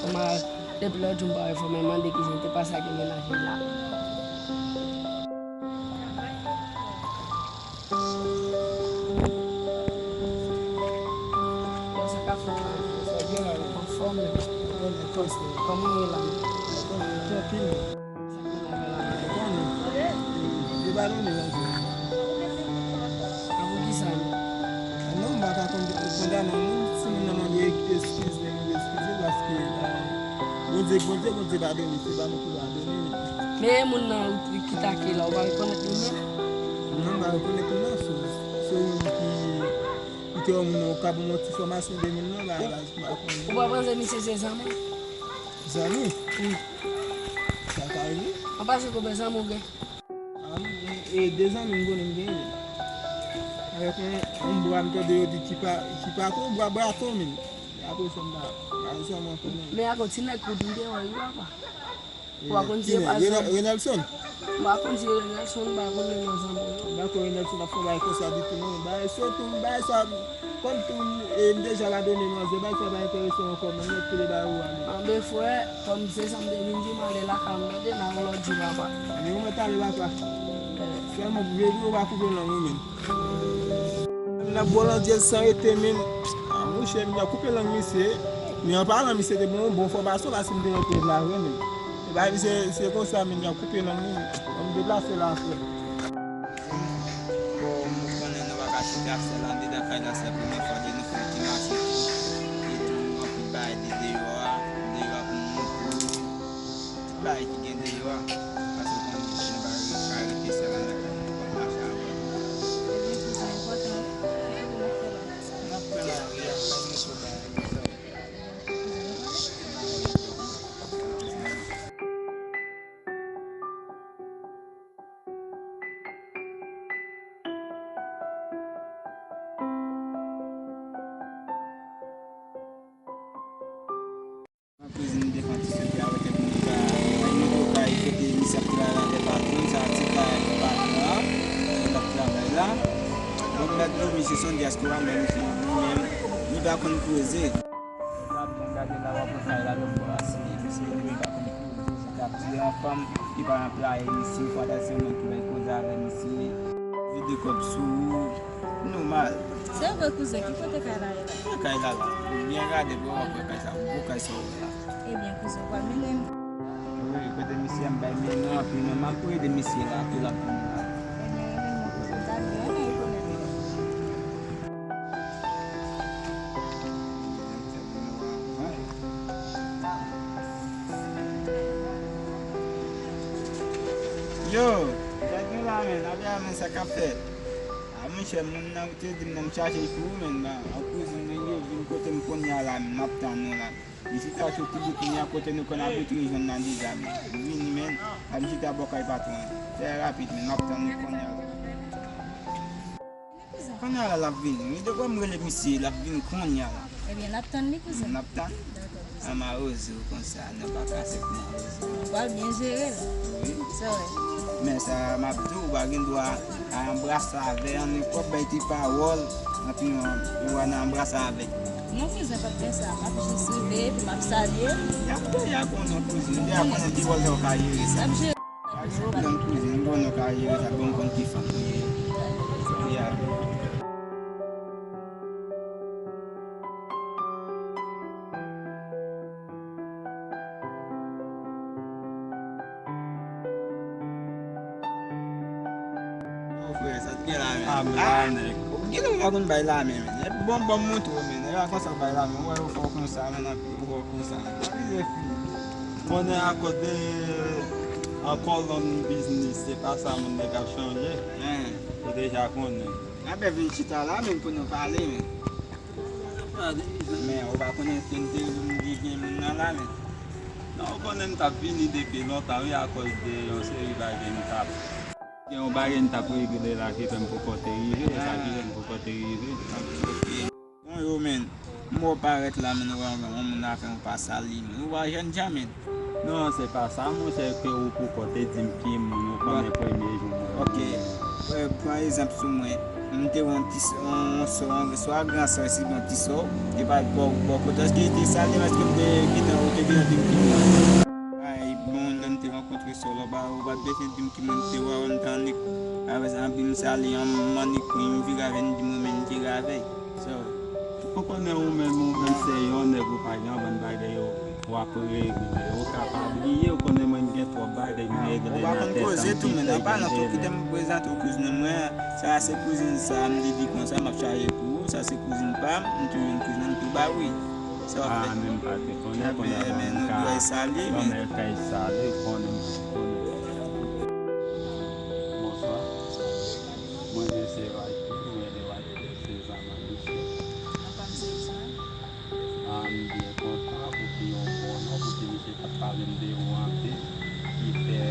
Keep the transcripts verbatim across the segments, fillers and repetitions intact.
Kòman depi lòt jou m pa wè fò mwen mande kijan te pase ak menaj li la. Yo, sa k ap fèt la? Sa byen la, wi. Anfòm, wi. Kòman w ye la? Tranquille. Sa k ap fèt la? Ou konnen. Yo ba nou de rezon. A pou kisa? Non, m pa ka konn, konn non, moun, si moun nan mande eskiz, men m eskize paske, eh, Bondye, Bondye, Bondye padone, se pa nou ki padone. Men moun nan ki take la, ou pa rekonèt li menm? Non, m pa rekonèt li non, se, se ou menm ki, ki te wè moun nan, ou ka ban m yon ti fòmasyon de moun nan, la, la, m pa konnen. Ou pa panse misye se zanmi? Zanmi? Wi. Sa ka rive. An pase konbyen zanmi ou gen? Ah, m gen, e, de zanmi m konnen m genyen. Avèk yon, yon bwa m tande yo di ki pa, ki pa tou, bwa, bwa tou menm. E apre sa m pa, pa janm konnen. Men ak yon ti nèg kout m te wè wi papa. Ou pa konn si e pa zanmi. Renelson? M pa konn si Renelson, m pa konnen non zanmi yo. M pa konn Renelson ap fè bagay konsa ditou non. Bagay sitou, bagay sa, kòm tou, e, m deja padone manzè, bagay sa pa enterese m ankò, m mèt kite bagay ou ale. Anben frè, kòm se sa m te vin di, m ale lakay m, tande, n a yon lòt jou papa. Anben ou mèt ale papa. Sèlman pou veye ou pa koupe lang ou menm. N ap bolandye l san rete menm. Ah, monchè, m ta koupe lang misye. Men an palan, misye te ban yon bon fòmasyon paske m te rantre la vre menm. E bay misye, se konsa menm, y ap koupe lang li. Ban m deplase la frè. Bon, nou konnen nou pa ka chita sèl andedan kay la, se premye fwa de nou fè yon ti mache tou. E tou nou anpil bagay de deyò a, deyò a pou nou moute. Tout bagay ki gen deyò a, paske w konnen nou pa re-, pa rete sèl anndan kay la, fò n mache avè l. Ebyen, kouzen, enpòtan wi. Ki kote n ap fè la? N ap fè la, wi, ap fè nou sou bagay, nou fè. Nan kouzin m te fè yon ti sote avèk yon moun ki pa, yon moun ki pa kote misye ap travay avè patwon, sa ti kay patwon an, kote l ap travay la. Bon, m gade misye se yon dyaspora, men misye li menm, li pa konn koze. Sa bon, gade la w ap wè kay la lòtbò a, se misye li menm pa konn koze, se t ap di yon fanm ki pa anplwaye misye, fwa ta se yon moun ki bay koze avè misye, vide kòb sou ou, nòmal. Se vre kouzen, ki kote kay la ye la? Kay la la, ou byen gade pou w ap wè kay sa, gwo kay sa w wè la. Ebyen kouzen, w pral mennen m? Wi, kote misye a m bay men non anpil, men m ap ede misye la, tou l ap vini la. Ebyen, renmen non kouzen, m ta byen renmen rekonèt ou. Yo, sa gen la menm, apre a menm sa k ap fèt. A monchè, moun nan ou te di m nan m chache pou ou menm, an kouzin mwen yo vin kote m kounye a la menm, m ap tann ou la. M chita sou Tibi kounye a kote nou konn abitye jwenn nan deja menm. Vini menm, al chita bò kay patwon an. Trè rapid menm, m ap tann ou kounye a la. Kounye a la l ap vini. Wi, depi m rele misye, l ap vini kounye a la. Ebyen, n ap tann li, kouzen. N ap tann. Dakò, kouzen. A mawozo konsa, nou pa ka sèk mawozo. Ou pral byen jere l. Wi. Sa w wè. Men sa m ap di w, ou pa gen dwa a anbrase avè l, annik w ap bay ti pawòl, anpi w a nan anbrase avè l. Non, kouzen, p ap fè sa. M ap jis rive, epi m ap salye l. Y ap fè, y a konnen, kouzin, y a konnen pi bò lè w ka jere sa. M ap jere. Pa gen pwoblèm kouzin, m konnen w ka jere sa, bon, m konn ki fanm ou ye. Ya. Yo, frè, sa t gen la menm. Ah, m la, nèg. Ou gen lè w pa konn bay la men, men. Bon, bon, m montre w, men. Nèg la konsa bay la men. Ou wè yo fè w konsa, men, anpi yo fè w konsa. Anpi yo fi. Konnen akoz de an kolonn biznis, se pa sa moun nèg ap chanje. Ou deja konnen. Anben vin chita la, men, pou nou pale, men. Men, ou pa konnen ke m te vin gen moun nan la, men. Non, ou konnen m t ap vini depi lontan, wi, akoz de yon seri bagay m t ap Gen yon bagay m t ap regle la ki fè m poko te rive, e sa ki fè m poko te rive. Bon, yo, men, m wè w parèt la, men, ou wè yon moun avè w pa sali, men, ou pa jènjan, men. Non, se pa sa, monchè, ke ou poko te di m ki moun ou konnen premye jou m wè w. Ok. Eh, pran egzanp sou mwen. M te wè yon ti s-, yon, yon sò, yon swa gran sò, si yon ti sò, e pa bò, bò kote. Èske te salye m, èske m te gentan, ou te gentan di m ki moun? Ay, bon, lè m te rankontre sò la, ou pa, ou pa t bezwen di m ki moun m te wè, ou m te annik avè sa, anpi m salye, m annik, m vire avè l, m di m renmen l, m vire avè l. So, ou konnen ou menm, ou menm se yon nèg, ou pa gen yon bann bagay yo, w ap regle. Ou ka pa bliye, ou konnen mwen gen twòp bagay m regle nan tèt, anpil bagay m regle. Ou pa konn koze tou, men nan palan tou, kite m prezante w kouzin mwen. Sa se kouzin sa, m te di konsa, m ap chaje pou ou. Sa se kouzin pa m, m toujou m kouzin m tou ba wi. Sa w ap fè? Ah, men m pa te konnen, konnen ban m ka, ban m kay salye, konnen m konnen. Bonswa. Mwen se White P, mwen rele White P, se Zama Michel. Anpam se sa. Ah, m byen kontan pou ki yon bon non, pou ki misye t ap pale m de ou anpil, ki fè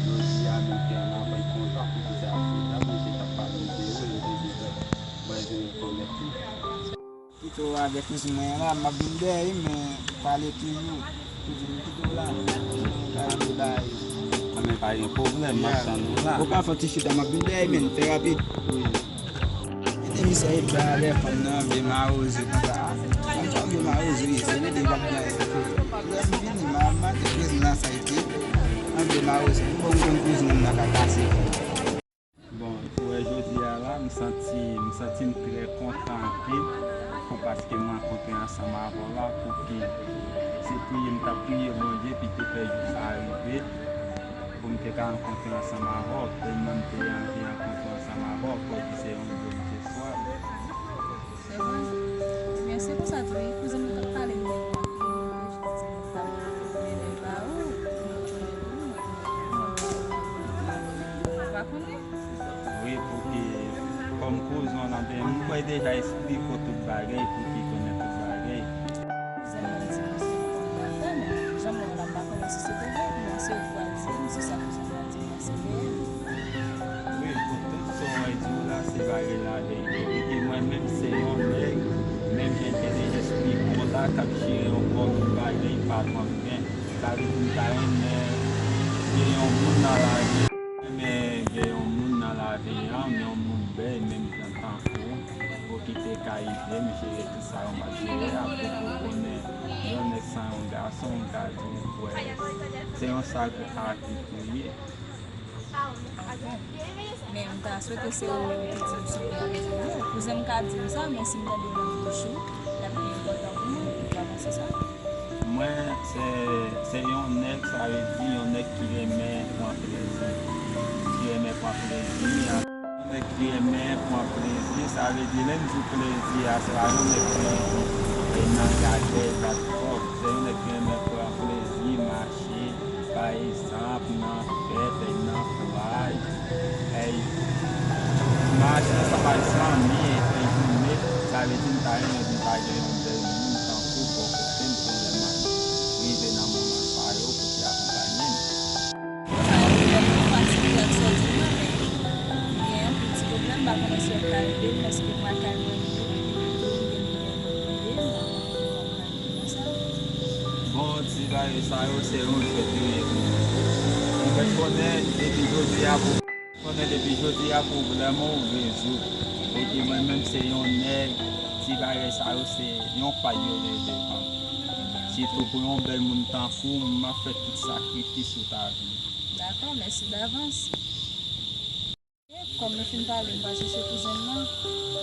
jodi a nou te ann avèk kontan pou ki sa fè la, misye t ap pale m de ou, e m te di, mwen di rekonèt li. Kite w avèk kouzin mwen an la, m ap vin dèyè, men pale toujou. Kouzin m kite w la. Kay ap bay. Ah, men pa gen pwoblèm, m ap tann ou la. Ou ka fè ti chita, m ap vin dèyè, men fè rapid. Wi. Kite misye e bay avè fanm nan, vle mawozo konsa. Fanm sa vle mawozo, wi, se li de bat bay. Lè m vini, m a, m a te kouzin nan sa ete. An vle mawozo, m bon, m konn kouzin nan ka kase. Bon, pou wè jodi a la, m santi, m santi m trè kontan anpil pou paske m rankontre ansanm avè w la, pou ki se priye m t ap priye Bondye, pou te fè jou sa rive, pou m te ka rankontre ansanm avè w, tèlman m te anvi rankontre ansanm avè w, pou di se yon bon jeswa. Se vre? Ebyen, se konsa tou, wi. Kouzin mwen t ap pale m de ou anpil, wi. Jodi a, m t ap vle ba ou, mwen konnen tou, mwen konnen tou, mwen konnen tou. Ou pa konnen? Wi, pou ki, kòm kouzin w lan, ben, m kwè deja esplike w tout bagay, pou ki konnen tout bagay. Kouzin mwen di kouzin mwen konn afè, men jan mwen wè la, m pa konnen si se te vre, men se ou k pral di m, si sa kouzin mwen di m nan se reyèl. Wi, pou tout sa w wè di w la, se bagay laverite. Epi mwen menm se yon nèg, menm jan te deja esplike w la, k ap chire yon kòb, yon bagay pa twò byen. Sa vle di m ta renmen gen yon moun nan lavi. Renmen gen yon moun nan lavi an, men yon moun bèl, menm jan tankou w, pou ki te ka ede m jere tout sa yo m ap jere a, pou, pou konnen yon nèg san yon gason, m ka di w kwè se yon sa gwo atik ou ye. Men m ta swete se ou menm ki di m si w te ap di m non. Kouzen m ka di m sa, men si m tande nan bouch ou, l ap pi enpòtan pou mwen, ou pa panse sa? Mwen, se, se yon nèg, sa vle di yon nèg ki renmen pran plezi. Ki renmen pran plezi. Yon nèg ki renmen pran plezi, sa vle di lè m di plezi a, se pa yon nèg ki, e, nan gagèy, bat kòb. Se yon nèg ki renmen pran plezi, mache. Pa egzanp, nan fèt, nan plaj, mache ansanm ak zanmi, epi jounen, sa vle di m ta renmen di m ta gen yon bèl moun tankou bò kote m pou lè m rive nan moman sa yo pou ki akonpaye m. Sa yon pwoblèm fasil ak sa w di m nan, men m gen yon piti pwoblèm, m pa konnen si w ap ka ede m, paske m lakay mwen tou, tou m gen lidè pou ede m, m pa konnen kòman m ka ede m nan sa. Bon, ti bagay sa yo, se yon jwèt yo ye pou mwen. Ou fèk konnen, depi jodi a, pou, konnen depi jodi a, pwoblèm ou rezoud. Epi mwen menm, se yon nèg, ti bagay sa yo, se yon pay yo leve devan m. Sitou pou yon bèl moun tankou w, m ap fè tout sakrifis ou ta vle. Dakò, mèsi davans. Kòm nou fin pale, m pral chèche kouzen m nan.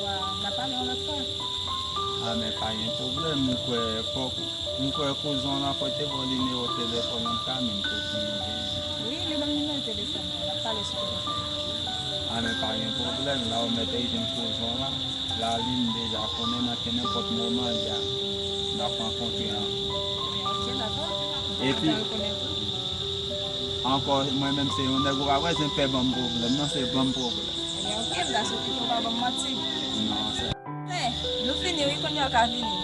Wa, n a pale yon lòt fwa. A, men pa gen pwoblèm. M kwè, fòk, m kwè kouzen w lan fòk te ba w nimewo telefòn an kanmenm pou ki. Wi, li ban m nimewo telefòn mwen. N ap pale sou telefòn. A, men pa gen pwoblèm. La ou mèt jwenn kouzen w lan. Lalin deja konnen nan ke nenpòt moman dja n ap rankontre ankò. Ok, dakò. Epi, ankò, mwen menm se yon nèg ou pa wè, se pè ban m pwoblèm, non, se ban m pwoblèm. Ebyen, ok, m ta swete ke w pa ban m manti. Non, se. Men, nou fini, wi, kounye a w ka vini.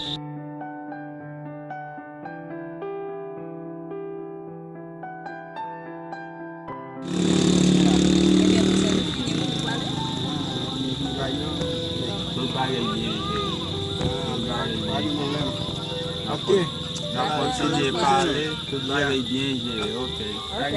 Ebyen, kouzen, nou fini, wi, nou prale. Tout bagay byen jere. Tout bagay byen jere. Ok. N ap kontinye pale. Tout bagay byen jere. Ok. Ok.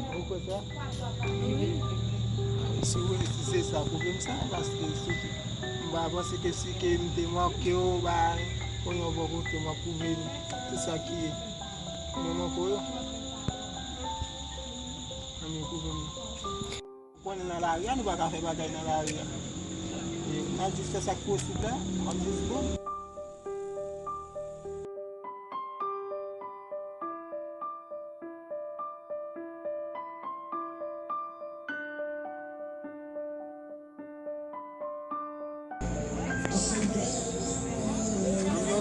Ou kwè sa? Wi. Si wi, si se sa pwoblèm sa, paske si, m pa panse ke si ke m te manke w, ba, kounye a w bò kote m ap pwouve nou. Se sa ki ye. Mwen manke w yo. Ann yo pwouve m. Ou konnen nan lari a, nou pa ka fè bagay nan lari a. E, n ap jis fè sa k posib la, n ap jis bon.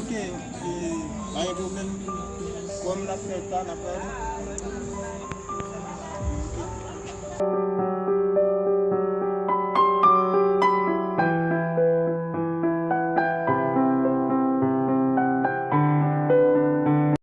Ok, e, pa gen pwoblèm. Kòm n ap fè sa, n ap pale.